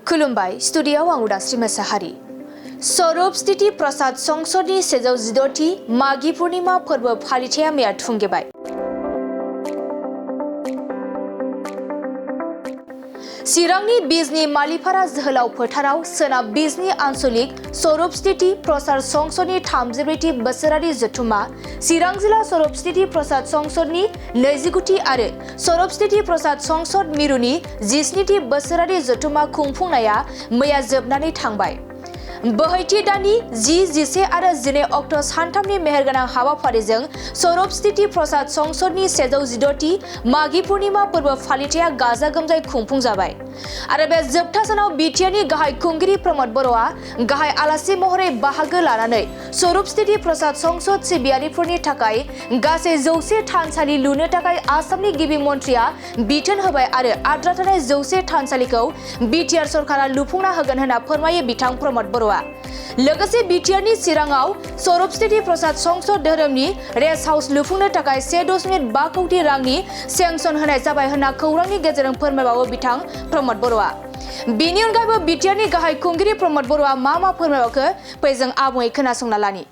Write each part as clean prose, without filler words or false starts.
खुलुमबाय स्टुडियाव आं उदास्रि मोसाहारि। स्वरूप स्थिति प्रसाद संसदनि 116थि माघी पूर्णिमा फोरबो फालिथाया मैया थुंगेबाय। चिरांनि बिजनी मालिपारा जोहोलाव फोथाराव सोनाब बिजनी आन्चलिक स्वरूप स्थिति प्रसाद संसदनि 34थि बोसोरारि जथुम्मा, चिरां जिल्ला स्वरूप स्थिति प्रसाद संसदनि 29थि आरो स्वरूप स्थिति प्रसाद संसद मिरुनि 17थि बोसोरारि जथुम्मा खुंफुंनाया मैया जोबनानै थांबाय। बोहैथि दाननि 10, 11 आरो 12 अक्ट' सानथामनि मेहेरगोनां हाबाफारिजों स्वरूप स्थिति प्रसाद संसदनि 116थि माघी पूर्णिमा फोरबो फालिथाया गाजा गोमजायै खुंफुंजाबाय। आरो बे जोबथा सानाव बिटिआरनि गाहाय खुंगिरि प्रमद बर'आ गाहाय आलासि महरै बाहागो लानानै स्वरूप स्थिति प्रसाद संसद सिबियारिफोरनि थाखाय गासै 100 थानसालि लुनो थाखाय आसामनि गिबि मन्थ्रिया बिथोन होबाय आरो आद्रा थानाय 100 थानसालिखौ बिटिआर सरकारा लुफुंना होगोन होनना फोरमायो बिथां प्रमद बर'आ। लोगोसे बिटिआरनि चिराङाव स्वरूप स्थिति प्रसाद संसद धोरोमनि रेस्ट हाउस लुफुंनो थाखाय 1.5 कोटी रांनि सेंसन होनाय जाबाय होनना खौरांनि गेजेरजों फोरमायबावो बिथां प्रमद बर'आ। बेनि अनगायैबो बिटिआरनि गाहाय खुंगिरि प्रमद बर'आ मा फोरमायबावखो फै जों आबुङै खोनासंना लानि।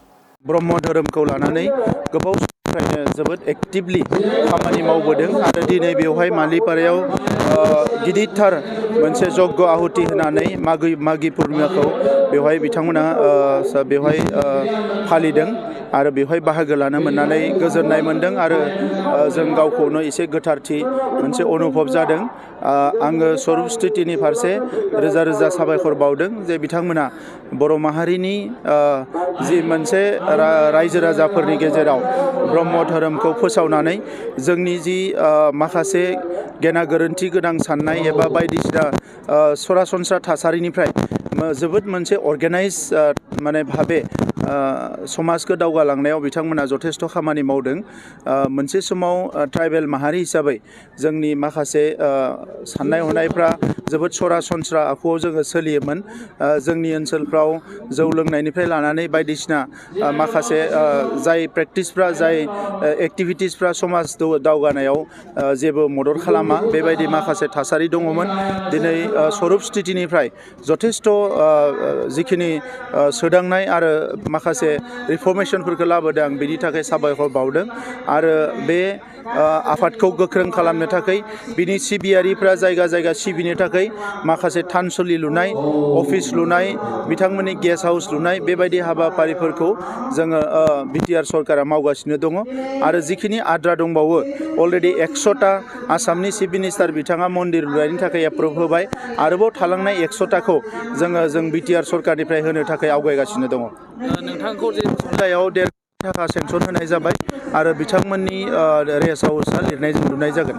ब्रह्म धोरोमखौ लानानै गोबाव समनिफ्रायनो जोबोद एक्टिभलि खामानि मावबोदों आरो दिनै बेवहाय मालिपारायाव गिदिरथार मोनसे यज्ञ आहुति होनानै माघी पूर्णिमाखौ बेवहाय बिथांमोना बेवहाय फालिदों आरो बेवहाय बाहागो लानो मोननानै गोजोननाय मोनदों आरो जों गावखौनो एसे गोथारथि मोनसे अनुभब जादों। आङो स्वरूप स्थितिनि फारसे रोजा रोजा साबायखर बावदों जे बिथांमोना बर' माहारिनि जि मोनसे रायजो राजाफोरनि गेजेराव ब्रह्म धोरोमखौ फोसावनानै जोंनि जि माखासे गेना गोरोन्थि गोनां साननाय एबा बायदिसिना सरासनस्रा थासारिनिफ्राय जोबोद मोनसे अर्गेनाइज माने भाबे समाजखौ दावगालांनायाव बिथांमोना जथेस्थ' खामानि मावदों। मोनसे समाव ट्राइबेल माहारि हिसाबै जोंनि माखासे साननाय हनायफ्रा जोबोद सरासनस्रा आखुआव जोङो सोलियोमोन। जोंनि ओनसोलफ्राव जौ लोंनायनिफ्राय लानानै बायदिसिना माखासे जाय प्रेक्टिसफ्रा जाय एक्टिभिटिसफ्रा समाज दावगानायाव जेबो मदद खालामा बेबायदि माखासे थासारि दङमोन। दिनै स्वरूप स्थितिनिफ्राय जथेस्थ' जिखिनि सोदांनाय आरो माखासे रिफर्मेशनफोरखौ लाबोदों आं बिनि थाखाय साबायखर बावदों आरो बे आफादखौ गोख्रों खालामनो थाखाय बिनि सिबियारिफ्रा जायगा जायगा सिबिनो थाखाय माखासे थानसालि लुनाय, अफिस लुनाय, बिथांमोननि गेस्ट हाउस लुनाय बेबायदि हाबाफारिफोरखौ जोङो बिटिआर सरकारा मावगासिनो दङ आरो जिखिनि आद्रा दंबावो अलरेडि 100टा आसामनि चिफ मिनिस्टार बिथाङा मन्दिर लुनायनि थाखाय एप्रुभ होबाय। आरोबाव थालांनाय 100टाखौ जों बिटिआर सरकारनिफ्राय होनो थाखाय आवगायगासिनो दङ। नोंथांखौ जे जिल्लायाव 1.5 थाखा सेंसन होनाय जाबाय आरो बिथांमोननि रेस्ट हाउसआ लिरनायजों लुनाय जागोन।